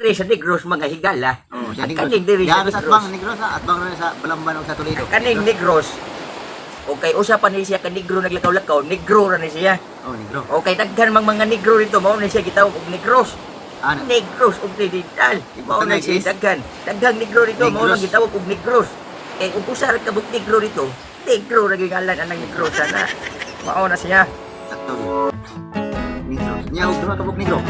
diri sa Negros mga higala. Oh, sa Ang Negros. kaning diri sa Diyan sa Negros. Atbang Negros, ah. Atbang rin sa Balamban o sa Toledo. Kaning Negros. Okay, usa pa ni siya ka negro naglakaw-lakaw, negro ra ni siya. Oh, Negro. Okay, daghan mang mga negro dito, mao ni siya gitawag og Negros. Ah, na. Negros og Trinidad. Mao na siya daghan. Daghang negro dito, mao Negros. nang gitawag og Negros. Eh kung usa ra ka buk negro dito, negro ra gyud ngalan anang Negros ana. Mao na siya. Sakto. Negro. Nya og duha ka buok Negro.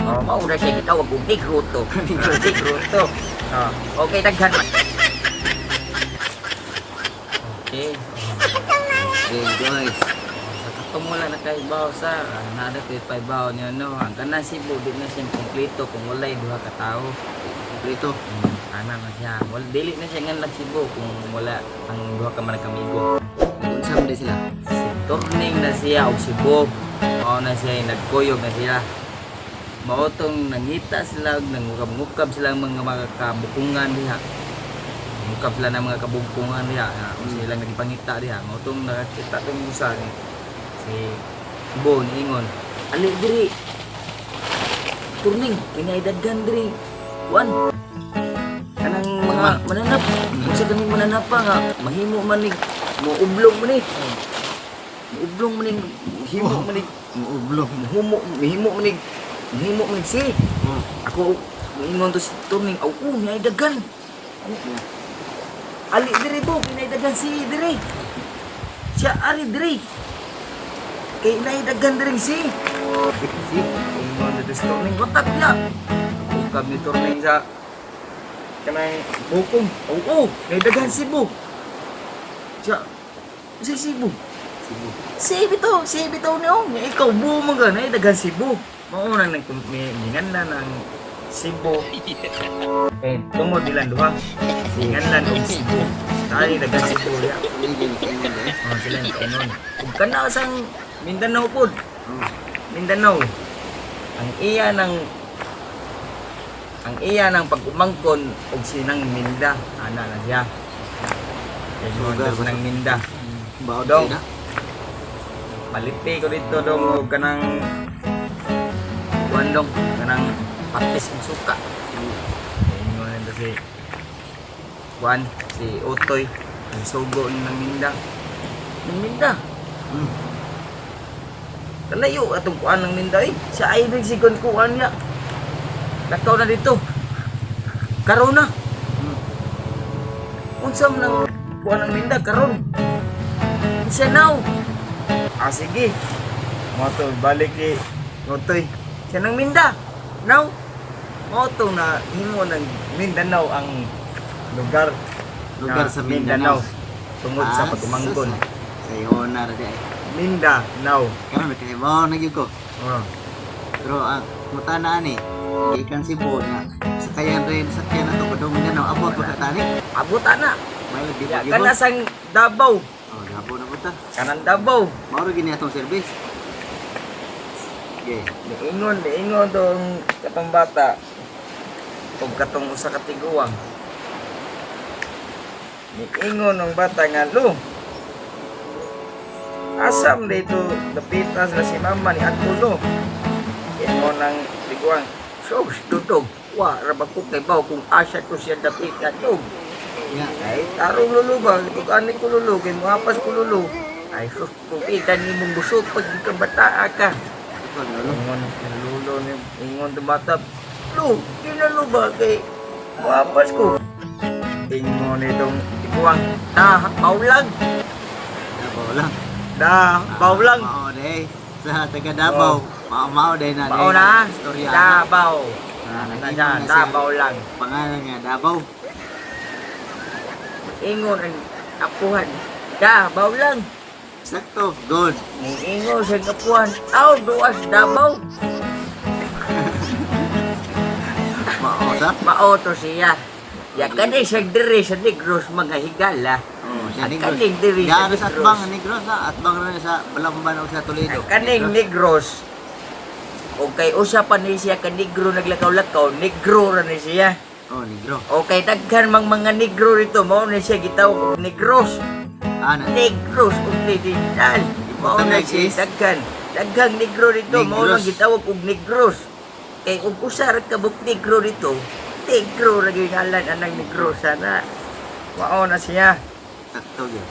Oh, mao na siya gitawag og negro to. Negro to. Oh, okay, daghan man. Okay. Okay, guys. Sa katong wala na kaibaw sa nada ko ipaibaw niya no. Ang kanang Cebu di na siya kompleto kung walay duha ka tawo. Kompleto. Ana na siya. Wala dili na siya nganlag Cebu kung wala ang duha ka man kamigo. Nag-unsa man day sila. Si Turning na siya og Cebu. Mao na siya nagkuyog na siya. Mao tong nangita sila og nangukab-ngukab sila ang mga kabukungan diha. Ngukab sila ng mga kabugkungan diha. Mm. Sila nagipangita diha. Mao tong nakakita tong usa ni si Bo niingon. Ali diri. Turning, pinaidaghan diri. Kuan. Kanang mga mananap, unsa kaning mananap pa nga mahimo man ni muublong man ni. Muublong man ni, himo man ni, Muublong. muhumo, mahimo man ni, mahimo man ni si. Oh. Ako muingon to si Turning, aw oh, naidaghan. Ali diri bo, kinaidagan si diri. Siya ari diri. Kay naidaghan diri si. Si. Ingon na si Turning watak niya. Ukab ni Turning sa kanang Bukong. Oo, naidaghan Cebu. Siya, si Cebu. Cebu. Si bitaw, si bitaw niyo. Nga ikaw buo man ka, naidaghan Cebu. Mao nang nang minganlan ang Cebu. Eh, tungod nilang duha. Minganlan og Cebu. Tayo daghan Cebu ya. Oh, sila yung kainon. Ug kana sang Mindanao pod. Oh. Mindanao. Ang iya ng ang iya ng pag-umangkon og sinang Minda, ana na siya. Sugar, Sugar sinang Minda. Baod Dong. na. Paliti ko dito dong og kanang kuan dong, kanang patis og suka. Ingon nito si kuan si Otoy ang sugo ni ng Minda. Ng Minda. Kalayo atong kuan ng Minda eh. Sa ay si kon kuan niya. Lakaw na dito. Karon na. Unsa man ang kuan ng Minda karon? Unsa now? Ah sige. Mo to balik ni Otoy. Siya ng Minda. Now. Mao to na himo ng Mindanao ang lugar Lugar na sa Mindanao. Tungod sa Ah, pag-umangkon. sus, Sa na ra di ay. Mindanao. Karon kay bawo na gyud ko. Oh. Pero ang muta na ani, gikan Cebu na sakayan rin sakyan na to padung Mindanao abot pa ka tani. Abot ana. May di Ya, pa gyud. kana sang Davao. Oh, Davao na punta. Kanang Davao. Mao ra gini atong service. Okay. Niingon, niingon tong katong bata ug katong usa ka tiguang. Niingon ang bata nga lo. Asam dito dapitas na si mama ni adto lo. Ingon ang tiguang. Sus, tutog. Wa, ra ba ko kay baw kung asa to siya dapit na tug. Yeah. Ay, tarong lulo ba? Tug-ani ko lulo, kay muapas ko lulo. Ay, sus, kung kita ni mong busog pag kabataa ka. Ito, lolo. Ingon ang lulo ni ingon tong bata. Lo, di na lo ba kay muapas ko. Ingon itong Tiguang, ta, baulag. Davao lang. Da, baulag. Mao day. Sa taga Davao. Mao mao day na day. Mao na, Istorya. Davao. Ah, Na naging siya, na siya. Davao lang. Pangalan nga Davao. Ingon ang apuhan. Davao lang. Sakto, good. Ingon sa apuhan. Aw, duas Davao. Mao sa. Mao to siya. Ya kani siya diri sa Negros mga higala. Oh, siya Ang Negros. kaning diri sa Diyan sa Negros. Atbang, Negros na. Atbang rin sa Balamban o sa Toledo. Ang kaning Negros. Okay, usa pa ni siya ka negro naglakaw-lakaw, negro ra ni siya. Oh, Negro. Okay, daghan mang mga negro dito, mao ni siya gitawag og Negros. Ah, na. Negros og Trinidad. Mao na siya daghan. Daghang negro dito, mao Negros. nang gitawag og Negros. Kay ug usa ra ka buok negro dito, negro ra gyud ngalan anang negro sana. Mao na siya. Sakto gyud.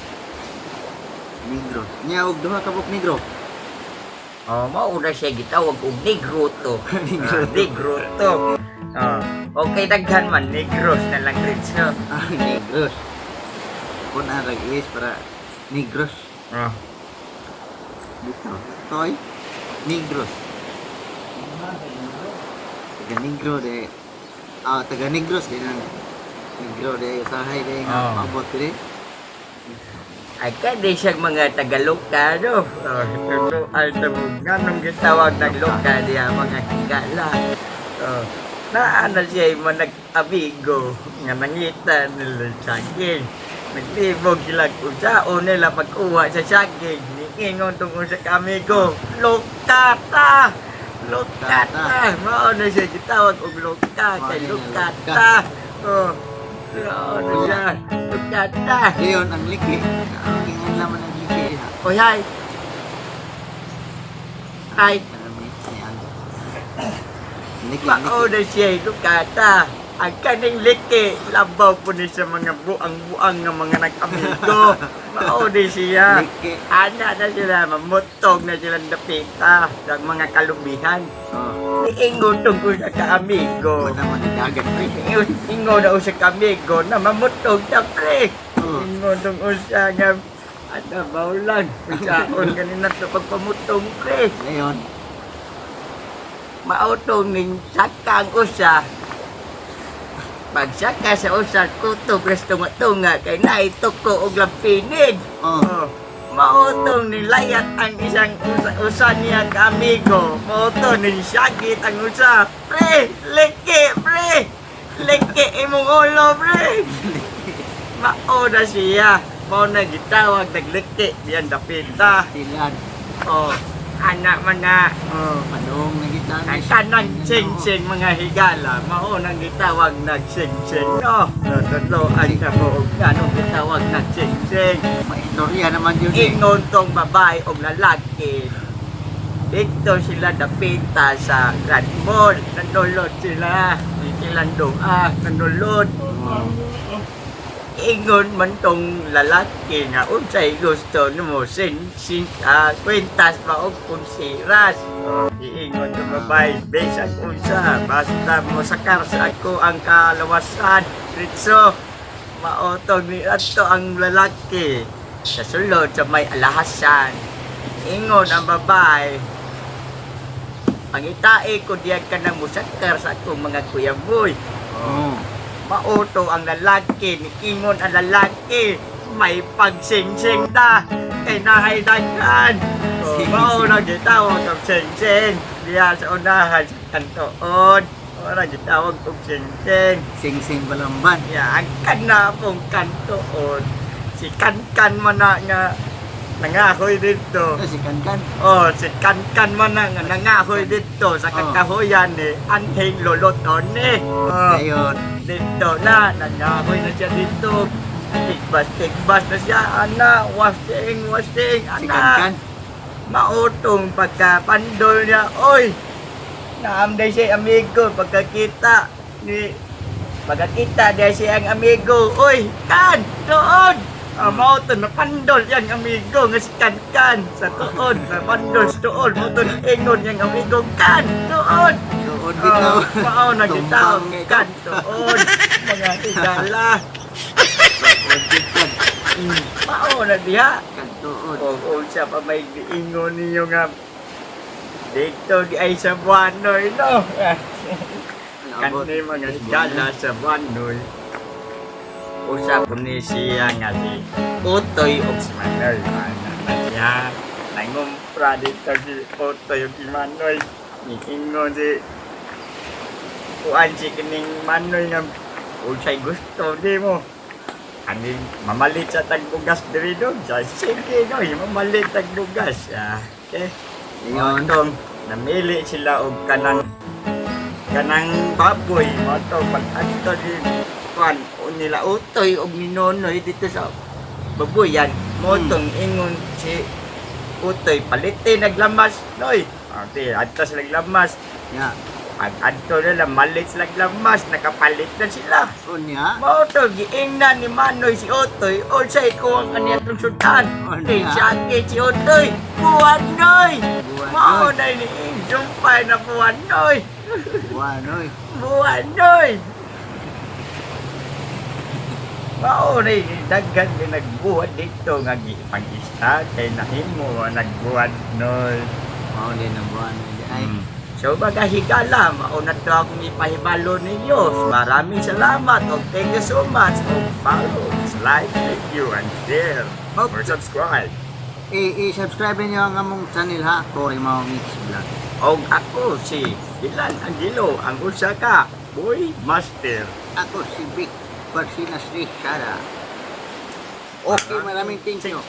Negro. Nya og duha ka buok negro. Oh, mao na siya gitawag og negro to. Negro Ah, to. negro to. Oh, okay, daghan man negros na lang rin siya. Ah, negros. Kun ang rag is para negros. Oh. Dito. Toy. Negros. Taga Negro de. Ah, taga Negros din ang Negro de usahay de nga Ah. maabot diri. Ay kadi siyang mga Tagaloka, no? Oh, ito ay tabog nga nung gitawag ng loka diya, mga higala. Oh, naa na siya yung mga nag-abigo nga nangita nila saging. Naglibog sila kung saan nila pagkuha sa saging. Niingon tungkol sa kamigo, Lokata! Lokata! Mao na siya gitawag og loka kay Mao na lokata. Oh, mao na siya. Lokata. Ngayon ang liki. Ang ingon laman ang liki ha. Oy, hi. Hi. Liki, Mao liki. na siya lukata. Ang kaning liki, labaw po ni sa mga buang-buang nga mga nag-amigo. Mao na siya. Liki. Ana na sila, mamutog na sila dapita sa mga kalubihan. Oh, Niingon tungkol sa kaamigo. wala man dagat pre. Ingon na sa kaamigo na mamutog na pre. Oh. Ingon tungkol sa nga, ano, baulan. Saon ganina to pagpamutong pre. Ngayon, Mautong ning sakang usa. Pagsaka sa usa, kutob res tunga-tunga kay naituko og lampinig. oh, Oh, mautong nilayat ang isang usa, usa niya ka amigo. Mautong ning syagit ang usa. Pre, liki, pre. Liki imong ulo, pre. Mao na siya. Mao na gitawag nagliki diyan dapita. tilan. Oh, anak man na. Oh. Padong na kita Ang kanang sing-sing mga higala, mao nang gitawag nag-sing-sing, no? Natutloan sa buog na nung gitawag nag-sing-sing. Maistorya naman yun eh. Ingon tong babae o lalaki. Dito sila dapita sa Grand Mall. Nandulod sila. Silang doa, nandulod. Oh. Ingon man tong lalaki nga unsay gusto nimo sin sin kwintas ba og pulseras. Iingon tong babae bisag unsa basta mosakar sa ako ang kalawasan. Ritso maotog ni adto ang lalaki sa sulod sa may alahasan. Ingon ang babae, pangitae ko diyan ka nang musakar sa akong mga kuya boy. Oh. Mauto ang lalaki, niingon ang lalaki, may pagsingsing ta, kay nahay daghan. Oh, mao na gitawag og singsing, diya sa unahan sa kantoon. Mao na gitawag og singsing. Sing-sing balamban. Ya, ang kana pong kantoon, si Kankan man na nga nangahoy dito. Oh, si Kankan. Oh, si Kankan man na nga nangahoy dito sa Oh. kakahoyan ni Anhing Loloton ni. Oh. Ngayon, Dito na, nangahoy na siya dito. Tigbas, tigbas na siya, ana, wasing, wasing, si ana. Kankan. Mautong pagkapandol niya, oy! Naamday siya amigo pagkakita ni pagkakita niya siya ang amigo, oy, kan, doon! Ah, mao to napandol yang amigo nga si Kan Kan sa tuon, napandol sa tuon, mao to ingon yang amigo kan tuon. Doon bitaw. Oh, mao na gitawag Tumbang kay kan tuon, mga higala. Doon bitaw. Mao na diha. Kan tuon. O unsa pa may giingon ninyo nga dito di ay sa Buanoy, no? Abot. Kani mga higala sa Buanoy. Usa po ni siya nga si Utoy og si Manoy. Ana na siya. Nangumpra dito si Utoy og si Manoy. Niingon si kuan si kining Manoy nga unsay gusto di mo. Ani mamalit sa tagbugas diri doon. Sa sige no, mamalit tagbugas. Ah, okay. Ngayon, Motong namili sila og kanang kanang baboy mo to pag adto ni kuan o nila utoy og ni Nonoy dito sa baboyan mo tong ingon si utoy palite naglamas noy. Ate, adto sila naglamas. ya. Pag adto nila, malit sila lamas, nakapalit na sila. Unya. Mao to giingnan ni Manoy si Otoy, unsay ko ang kaniyang sudan. Unya. Kay siyake si Otoy, buwanoy. Buwanoy. Mao na ni sumpay na buwanoy. Buwanoy. Buwanoy. Mao na daghan ni nagbuhat dito nga gipag-isa kay nahimo ang nagbuhat noy. Mao din ang buwanoy di ay. So mga higala, mauna to akong ipahibalo ninyo. Maraming salamat og thank you so much. Og follow, like, review, and share. Or subscribe. I-subscribe niyo ang among channel ha, Cory Mao Mix Vlog. Og ako si Ilan Angelo, ang usa ka Boy Master. Ako si Vic Barcina Sri Shara. Okay, maraming thank you.